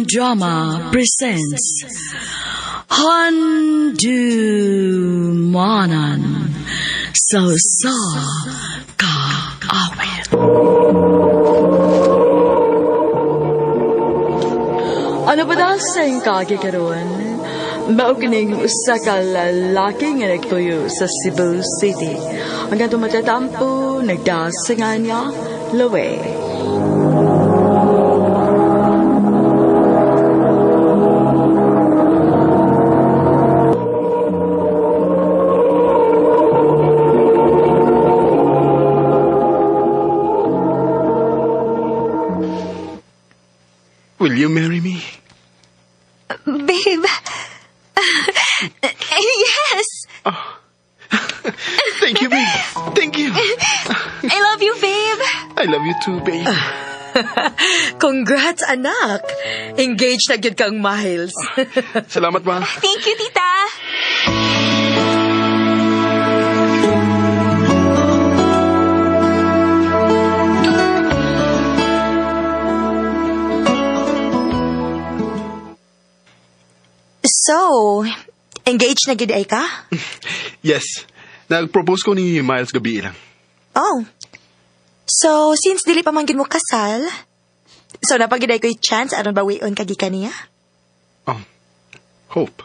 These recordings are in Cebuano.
Philippine Drama presents Handumanan sa Usa Ka Awit. Ano ba daw sa iyong kagikaroon? Mao kining usa ka lalaki nga nagtuyo sa Cebu City. Ang katong matatampo, nagdasingan niya, Louie. Will you marry me? Babe. Yes. Thank you, babe. Thank you. I love you, babe. I love you too, babe. Congrats, anak! Engaged na gyud kang Miles. Salamat, ma. Thank you, tita. So, engaged na gyud ay ka? Yes. Nag-propose ko ni Miles gabi lang. Oh. So, since dili pa man gyud mo kasal, so napagid ay ko'y chance aron bawion ka gikan niya? Oh. Hope.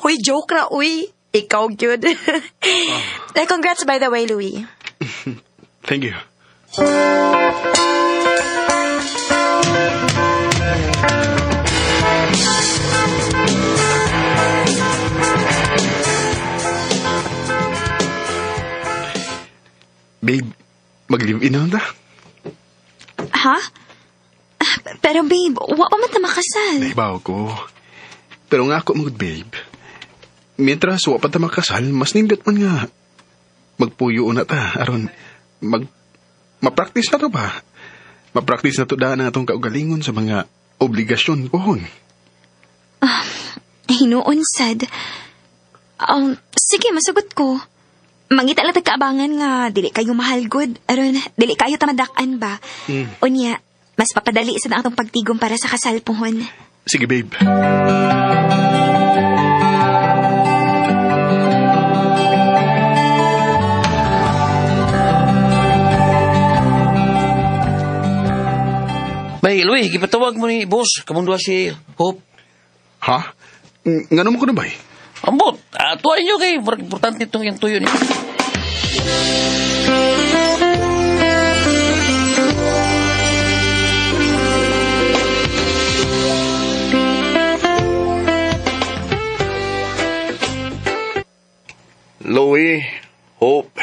Huy, joke ra, uy. Ikaw gyud. Eh, congrats by the way, Louie. Thank you. Babe, mag-live-in na lang ta. Ha? Pero babe, wa pa man ta makasal. Naibaw ko. Pero nga ako mga babe. Mientras wa pa ta makasal, mas nindot man nga. Magpuyo na ta, aron mag ma-practice na to ba? Ma-practice na to daan ang atong kaugalingon sa mga obligasyon pohon. Hinuon sad. Sige, masagot ko. Mangita lang tag kaabangan nga dili kayo mahal good. Aron, dili kayo tamadak-an ba? Unya, mas papadali sa atong pagtigom para sa kasal pohon. Sige, babe. Bay, Louie, gipatawag mo ni boss. Kamundwa si Hope. Ha? Ngano mo ko na ba eh? Ambot, tuwa ninyo kay murag importante itong yung tuyo niyo. Louie, Hope,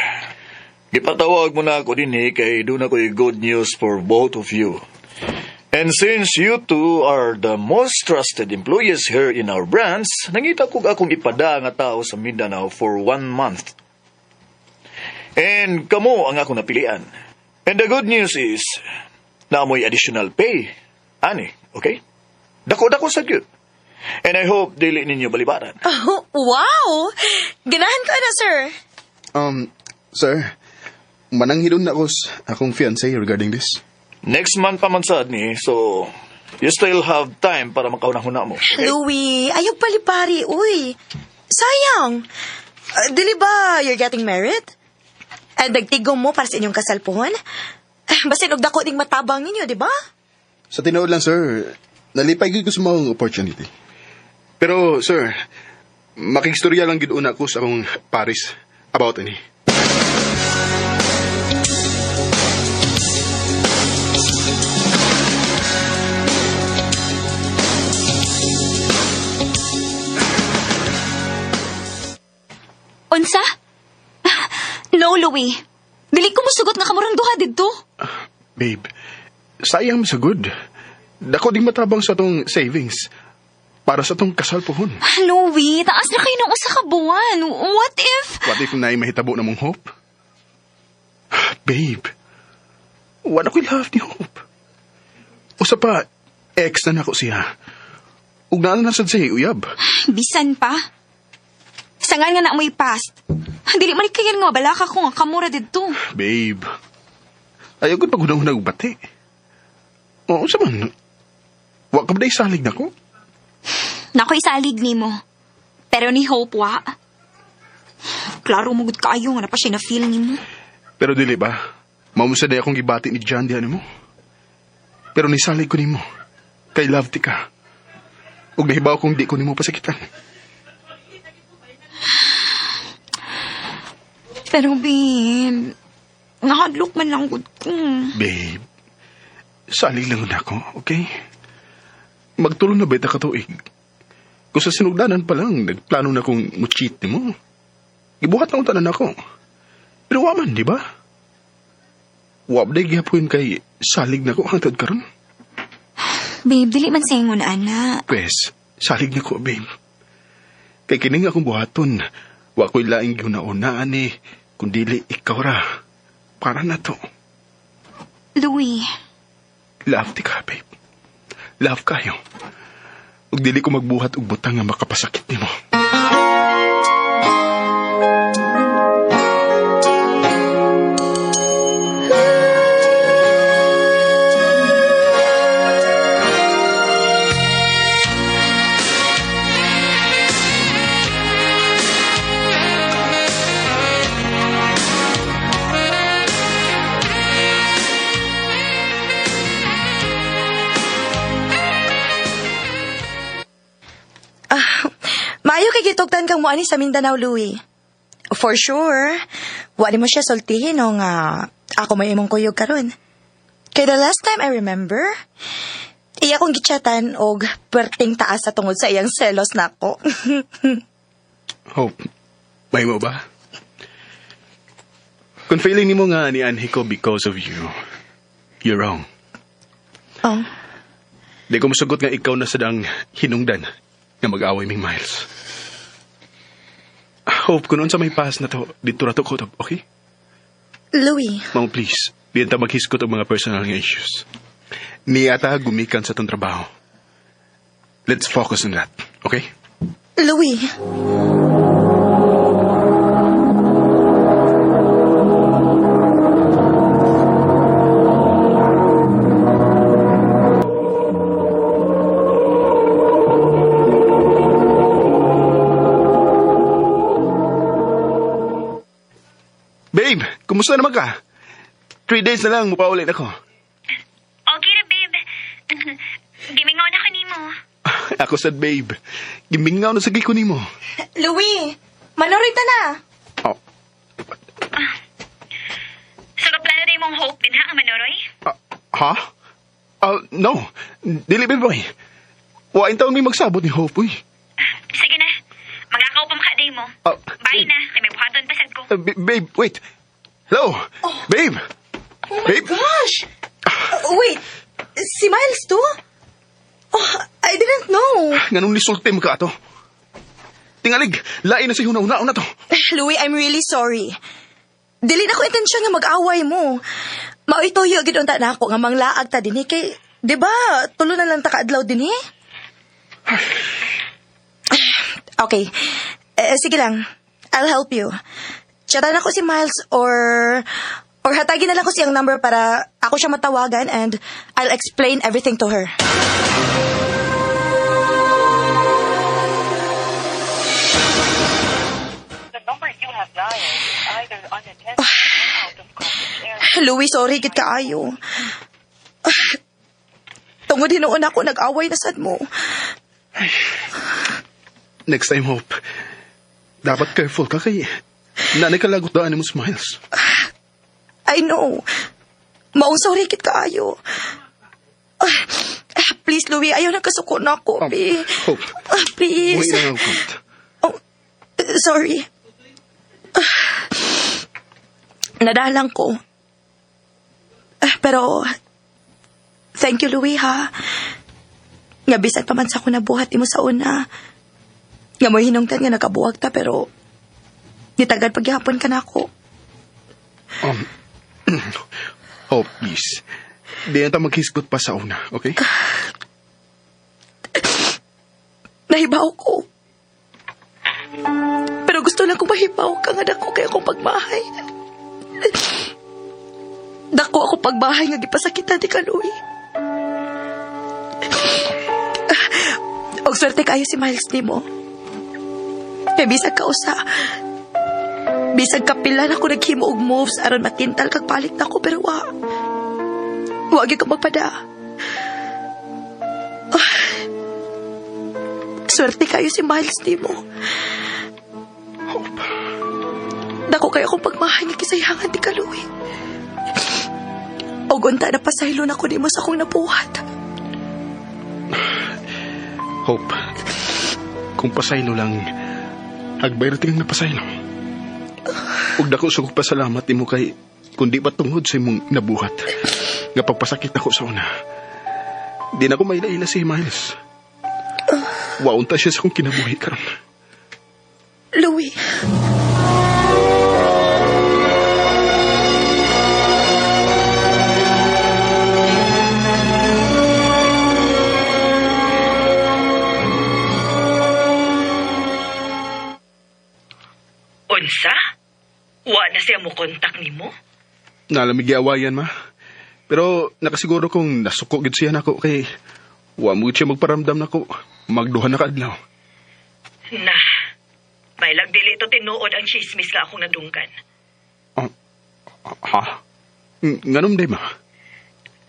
gipatawag mo na ako din eh, kay doon ako'y good news for both of you. And since you two are the most trusted employees here in our branch, nangita kog akong ipada nga tao sa Mindanao for 1 month. And kamo ang akong napilian. And the good news is, naamoy additional pay. Ani, okay? Dako-dako sa gyud. And I hope dili ninyo balibaran. Oh, wow! Ganahan ko na, sir. Sir, mananghilon na ako sa akong fiancé regarding this. Next month pa man sad ni, so you still have time para makauna-huna mo. Okay? Louie, ayaw palipari, uy. Sayang. Dili ba you're getting married? And nagtigom mo para sa inyong kasal pohon? Basin og dako ning matabang ninyo, di ba? Sa tinuod lang, sir, nalipay gyud ko sa maong opportunity. Pero, sir, makigstorya lang gyud una ko sa akong Paris about ini. Unsa? No, Louie. Dili ko musugot nga kamurang duha didto. Babe, sayang sa good. Dako ding matabang sa atong savings para sa atong kasal pohon. Louie, taas na kayo ng usa ka buwan. What if? What if naay mahitabo na mong Hope? Babe, wala ko'y love ni Hope. Usa pa, ex na nako siya. Ug naa na sad siya uyab. Bisan pa. Sangan nga na amoy past. Dili man kayo nga balaka ko nga kamura didto. Babe, ayaw ko paghunang-hunang og bati. Oo, sa man. Wa ka ba day salig nako? Nako isalig nimo. Pero ni Hope wa. Klaro mo gud kaayo nga na pa siya na feel nimo. Pero dili ba? Mao sa day akong gibati ni John diha nimo. Pero nisalig ko nimo. Kay love ti ka. Ug nahibaw kong di ko nimo pasakitan. Pero babe, nahadlok man lang gud ko. Babe, salig lang gud ako, okay? Magtulo na ba ita katuig? Kung sa sinugdanan pa lang, nagplano na kong mo-cheat nimo. Gibuhat na utanan ako. Pero wa man, di ba? Wa ba day gihapon kay salig na ko hangtod karon? Babe, dili man sa ingon ana. Pwes, salig na ko, babe. Kay kining akong buhaton, wa ko'y laing gihuna-unaan eh, kundili ikaw ra. Para na to. Louie, Love ti ka, babe. Love kayo. Ug dili ko magbuhat og butang nga makapasakit nimo. Maayo kay gitugtan kang muani sa Mindanao, Louie. For sure. Wa mo siya sultihin no nga ako may imong kuyog karon. Kay the last time I remember, iya kong gitchatan og perting taas sa tungod sa iyang selos nako. Hope, may mo ba? Kung feeling nimo nga nianhi ko because of you, you're wrong. Oh. Di ko musugot nga ikaw na sadang hinungdan nga mag-away ming Miles. Hope, kung sa may pass na to, dito ra to ko, okay? Louie, Ma'am, please, di ta maghisgot og mga personal nga issues. Niata gumikan sa tong trabaho. Let's focus on that, okay? Louie. Babe, kumusta naman ka? 3 days na lang, mupaulit ako. Okay ra, babe. Gimingaw na ko nimo. Ako sad, babe. Gimingaw na sa ko nimo. Louie, manuroy ta na. Oh, So, plano din mong Hope din ha, ang manuroy? Ah, ha? Ah, no. Dili, babe, boy. Wa taon may magsabot ni Hope, uy. Sige na. Magakaw pa makaday mo. Ah, Bye na, kay may buhaton pa sad ko. Babe, wait. Hello? Babe! Oh my Babe? gosh! Wait, si Miles to? Oh, I didn't know. Nganong nisulti mo ka ato? Tingalig, lain na sa huna-huna na to. Louie, I'm really sorry. Dili na ko intensyon nga mag-away mo. Mao ituyo gid unta na ako nga manglaag ta dinhi kay, 'di ba? Tulo na lang ta kaadlaw dinhi. Okay. Eh, sige lang. I'll help you. Chatan ako si Miles or hatagin na lang ko siyang number para ako siya matawagan and I'll explain everything to her. The number you have dialed is either unattended or out of coverage area. Louie, sorry gid kaayo. Tungod hinuon ako nag-away na sad mo. Next time, Hope, dapat careful ka kay nanay kalagot daan mo Miles. I know. Maong sorry gid kaayo. Ah, please, Louie, ayaw na kasuko na ako, be. Hope, Ah, please. buhi na ang account. Oh, sorry. Ah, nadalang ko. Ah, pero, thank you, Louie, ha. Nga bisan pa man sa ako nabuhat mo sa una. Nga mo'y hinungtan nga nakabuwag ta, pero nitagad paghihapon ka na ako. Hope, please. Di na ta maghisgot pa sa una, okay? Nahibaw ko. Pero gusto lang ko mahibaw ka nga dako kay akong pagmahay. Dako ako pagmahay nga gipasakitan ni ka, Louie. Og swerte kayo si Miles nimo. Kay bisag ka usa. Bisag kapila na ko naghimo og moves aron matintal kag palit nako pero wa. Wa gyud ka magpada. Ah. Swerte kayo si Miles nimo. Hope. Dako kayo akong pagmahal nga kisayangan di ka, Louie. Og unta na pasaylo na ko nimo sa akong nabuhat. Hope. Kung pasaylo lang, hagbay ra tingang napasaylo. Ug dako sa kong pasalamat nimo kay kundi pa tungod sa imong nabuhat nga pagpasakit nako sa una. Di na ko maila-ila si Miles. Wa unta siya sa akong kinabuhi karon. Louie. Unsa? Wa na siya mo kontak nimo? Nalamig giawayan ma. Pero nakasiguro kong nasuko gid siya nako kay wa mo gid siya magparamdam nako. Magduha na kaadlaw. Na. May dili to tinuod ang chismis nga akong nadunggan. Ha? Nganom day ma?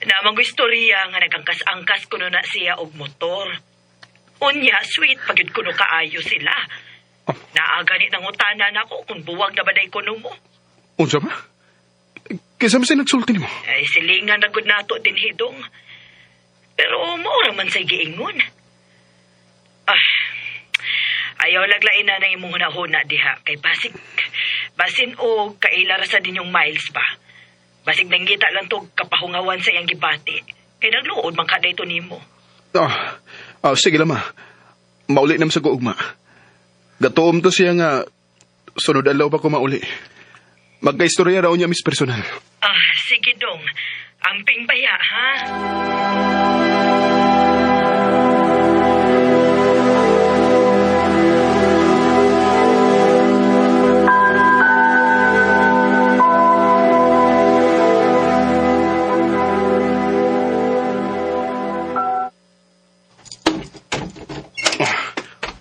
Namang istorya nga nagangkas-angkas kuno na siya og motor. Unya, sweet pagyud kuno kaayo sila. Oh. Naa gani nangutana nako kung buwag na ba day kuno mo. Unsa ba? Kinsa man siya nagsulti nimo? Ay, silingan na gud nato din hidong. Pero mao ra man say giingon. Ah, ayaw laglain na ng imong hunahuna diha kay basig basin og kaila ra sa dinyong Miles ba. Basig nanggita lang to kapahungawan sa iyang gibati. Kay nagluod man kada ito nimo. Sige lang ma. Mauli na sa ugma. Gatuom to siya nga sunod adlaw pa ko mauli. Magkaistorya raw niya mis personal. Ah, sige dong. Amping baya, ha?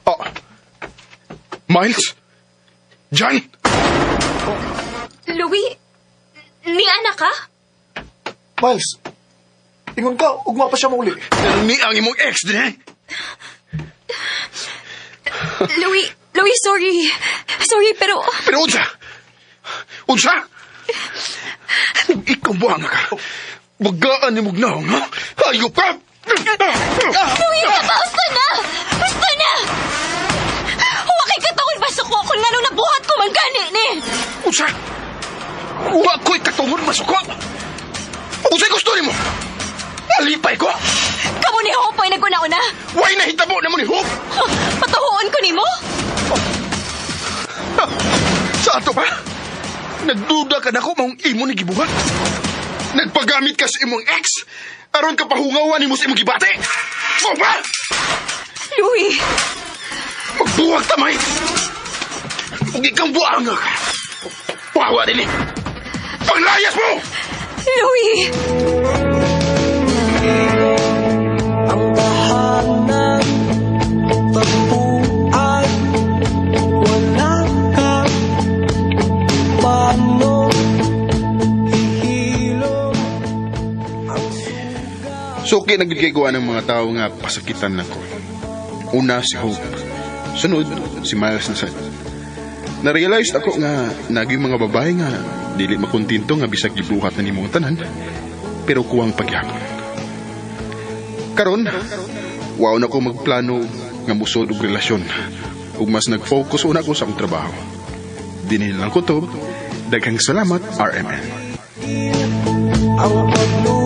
Oh. Miles? John? Louie, ni anak ka? Miles, ingon ka, ugma pa siya mauli. Ni ang imong ex din eh. Louie, sorry. Sorry, pero... Pero unsa? Unsa? Ug ikaw buang ka. Bagaan ni mugnaong, ha? Hayop ka! Louie, basta na! Basta na! Huwag kay katungod masuko kung nganong nabuhat ko man gani ni! Unsa? Wa ko'y katungod masuko! Unsay gusto nimo? Alipay ko? Kamu ni Hope ay naguna-una? Way nahitabo na mo ni Hope? Patuhuon ko nimo? Sa ato ba? Nagduda ka na ko maong imo ni gibuhat? Nagpagamit ka sa imong ex? Aron ka pahungawan nimo sa imong gibati? Mo ba? Louie! Magbuwag tamay! Ug ikang buanga ka! Wawa din eh! Panglayas mo! Louie! Ang tahanan, tagpuan, wala ka, paano hihilom ang sugat. Suki na gid kay kuha ng mga tao nga pasakitan nako. Una si Hope. Sunod si Miles na sad. Na-realize ako nga naging mga babae nga dili makontento nga bisag gibuhat na nimo ang tanan, pero kuwang pagyapon. Karon, wow na ko magplano nga musod og relasyon ug mas nag-focus una ko sa akong trabaho. Dinhi lang ko to. Daghang salamat, RMN. Ang pagluha.